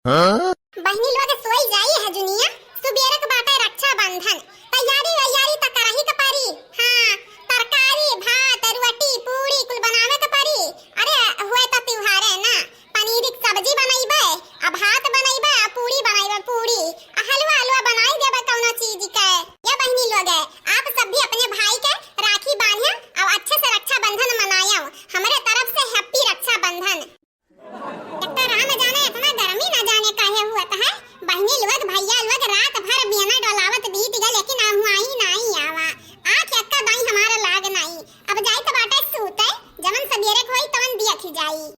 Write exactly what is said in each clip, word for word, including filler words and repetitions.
बहिनी लोग सोई जाई है जुनिया, सुबेरे के बाटे रक्षाबंधन। तैयारी वैयारी त करही के परी। हाँ, तरकारी, भात, रोटी, पूड़ी कुल बनावे के परी। अरे, हुए त त्योहारे ना, पनीर के सब्जी बनैबे, आ भात बनैबे, आ पूड़ी बनैबे, पूड़ी, आ हलवा, हलवा बनाई देबे कौनो चीज के। ये बहिनी लोग, आप सब भी अपने भाई के राखी बांधे और अच्छे से रक्षाबंधन मनाएं। हमरे तरफ से happy रक्षाबंधन। डॉक्टर राम जाने इतना गर्मी ना जाने काहे हुअत है। बहिनी लोग, भैया लोग, रात भर बियना डोलावत बीत गए, लेकिन अबहुआई नाई आवा। आँख एक्का दाई हमारा लाग नाई। अब जाइत बाटे सूते, जवन सबेरे के होई तवन दिया खी जाई।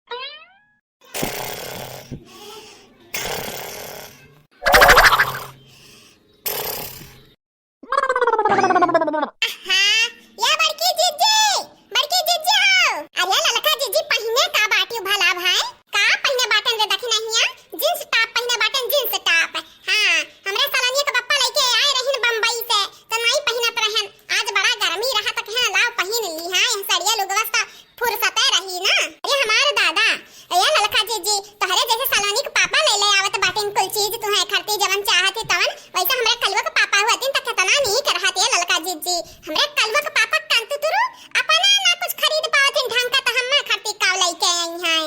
आहा, या बड़की जिज्जी, बड़की जिज्जी हो। अरे ललका जिज्जी, पहिने का बाटिउ भला भाई? का पहिने बाटन रे दखिनहिया? Jeans top पहिने बाटन, jeans top। हाँ, हमरे सलोनिया के पप्पा लइके आए रहिन बम्बई से, त नाई पहिनत रहन। आज बड़ा गर्मी रहा त कहन लाओ पहिन ली। हाँ, यह सड़िया लुगवा सा फुर्सते रही ना। अरे हमार दादा, ए ललका जिज्जी, तोहरे जैसे सलोनी के पापा ले ले आवत बाटिन कुल चीज तुहे खरती जवन चाहत ही तवन, वैसे हमरे कलुआ के पापा हुअतिन त केतना नीक रहत ए ललका जिज्जी। हमरे कलुआ के पापा कंतुतुरु अपना ना कुछ खरीद पावतिन ढंग का त हम्मा खरती काव लइके आई हैं।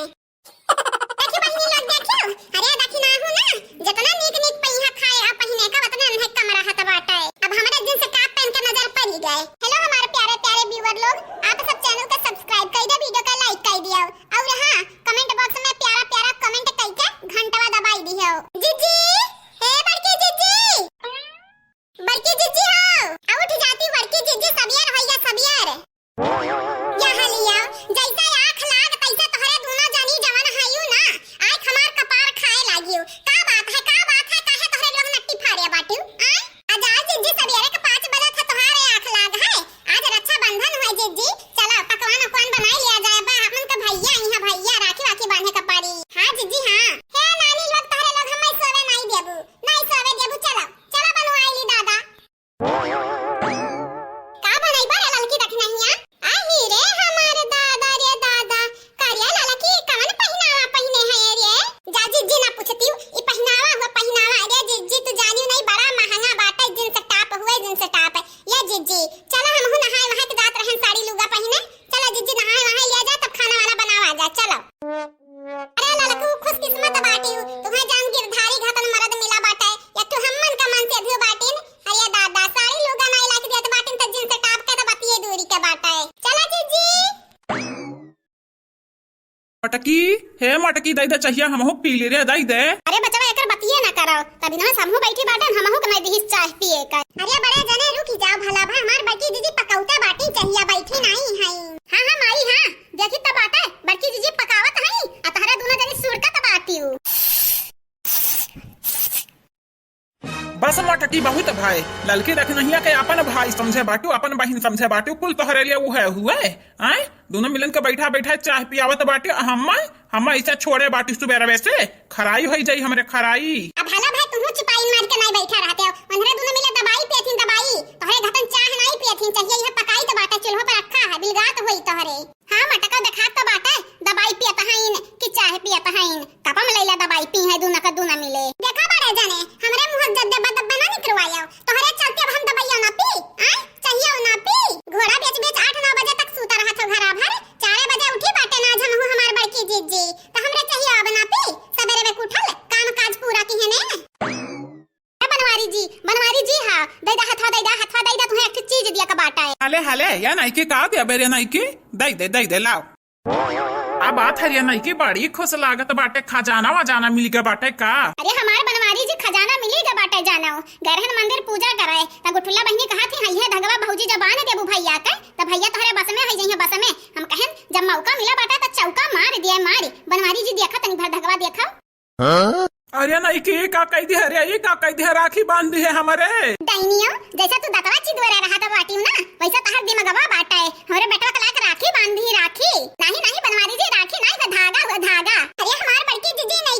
देखियो बहिनी लोग, देखियो, अरे देखी ना हो ना, जितना नीक नीक पहिया खाए आ पहिने का उतने अन्हे कम रहत बाटे। अब हमरे jeans top पहन के नजर पड़ी गए। Hello हमारे प्यारे प्यारे viewer लोग, आप सब channel के subscribe कर दे, video का like कर दियो। और हाँ, comment box में प्यारा प्यारा comment करके घंटवा दबाई दियो। जिज्जी, हे बड़की जिज्जी, बड़की जिज्जी हो, आ उठ जाती बड़की जिज्जी, सबियर होइया सबियर। या हलिया, जैसे आँख लाग तैसे तोहरे दूनो जनी जवन हयू ना, आँख हमार कपार खाए लागियो। का बात है, का बात है, काहे तोहरे लोग नट्टी फाड़े बाटियो, आय? आज, आज जिज्जी सबियरे के पाँच बजे था तोहारे आँख लाग है, आज रक्षाबंधन हुआ जिज्जी, चला पकवान उकवान बनाई लिया जाए बा, हमन के भैया आई है, भैया राखी वाखी बांधे के पड़ी। हाँ जिज्जी हाँ। हे नानी लोग, तोहरे लोग हमें सोवे नाई देबू, नाई सोवे देबू, चला, चला बनवाई ली दादा। का बनइबा रे ललकी दखिनहिया? आही रे हमार दादा रे दादा, करिया ललकी कवन पहिनावा पहिने है रे? जा जिज्जी ना पूछतिउ, ई पहिनावा हुआ पहिनावा रे जिज्जी, तू जानियो नहीं बड़ा महंगा बाटे, jeans top हुए jeans top। या जिज्जी, चला हमहू नहाए वहाए के जात रहन साड़ी लुगा पहिने, चला जिज्जी नहाए वहाए लिया जा तब खाना वाना बनावा जा, चलो। अरे ललकू, खुशकिस्मत बाटिउ, तुहे जान गिरधारी घातन मरद मिला बाटे, या तू हम्मन का मन से अधियो बाटिन। अरे दादा, साड़ी लुगा नाई लाके देत बाटिन त jeans top के त बतिये दूरी के बाटे। चला जिज्जी। मटकी, हे मटकी, दई दे चहिया, हमहू पी ली रे, दई दे। अरे बचवा, एकर बतिये ना करो, तभी ना हमहू बैठी बाटन, हमहू के नाई दिहिस चाह पिए का। अरे बड़े जने रुकी जाओ भला भा, हमार बड़की जिज्जी पकौते बाटी चहिया, बैठी नाई है। हाँ हाँ माई हाँ, देखी त बाटे, बड़की जिज्जी पकावत हई, आ तहरा दूनो जनी सुरकत बाटिउ। बस मटकी बहुत भाई, ललकी दखिनहिया के अपन भाई समझे बाटू, अपन बहिन समझे बाटू, कुल तोहरे लिए उहे हुए। आय, दूनो मिलन के बैठा बैठा चाह पियावत बाटी, आ हम्मा, हम्मा इसे छोड़े बाटी सुबेरवे से, खराई होई जाई हमरे खराई। अब भला भाई तुहू चिपाइन मार के नाई बैठा रहते हो, उन्हरे दूनो मिले दबाई पियथिन दबाई, तोहरे घातन चाह नाई पियथिन, चाहिए यह पकाई तो बाटे, चूल्हा पर रखा है, बिलगात होई तोहरे। हाँ मटका देखात तो बाटे, दबाई पियत हईन कि चाह पियत हईन। कपम लैला दबाई पी है, दूना का दूना मिले। देखा बड़े जने, हमरे मुँह जब जब दब्बा ना निकलवायो, तोहरे चलते अब हम दबाइयो ना पी, आय, चाहियो ना पी। घोड़ा बेच बेच आठ नौ बजे तक सूता रहत हो घरा भर, चारे बजे उठी बाटे ना आज हमहू हमार बड़की जिज्जी, त हमरे चाहियो अब ना पी। सबेरे में उठल, काम काज पूरा किहे ने। ए बनवारी जी, बनवारी जी, हाँ, दे दा हथवा, दे दा हथवा, दे दा, तुहे एक ठे चीज दिया का बाटा है। हाले, हाले, या नाई के का दिया बेरे नाई के? दे दे, दे दे, लाओ। आ बात हरिया नाई के बड़ी खुश लागत बाटे, खजाना वजाना मिल गया बाटे का? अरे हमार बनवारी जी, खजाना मिली गया बाटे, जानो। गए रहन मंदिर पूजा करे, त गुठुल्ला बहिनी कहा थी, "हइहे धगवा भौजी जब बांध देबू भैया के, त भैया तोहरे बस में हई जइहे बस में।" हम कहन, "जब मौका मिला बाटे, त चौका मार दिया, मारी।" बनवारी जी, देखा तनी भर धगवा देखा। अरे नहीं कि ई का कह दिहे रे, ई का कह दिहे, राखी बांध दिहे हमरे। डाइनियो, जैसा तू दतवा चिदवरे रहा था बाटियो ना, वैसा तहर दिमगवा बाटे। हमरे बेटवा के लाके राखी बांध दी, राखी। नहीं, नहीं, बनवारी जी, राखी नहीं, वो धागा, वो धागा। अरे हमार बड़की जिज्जी, नहीं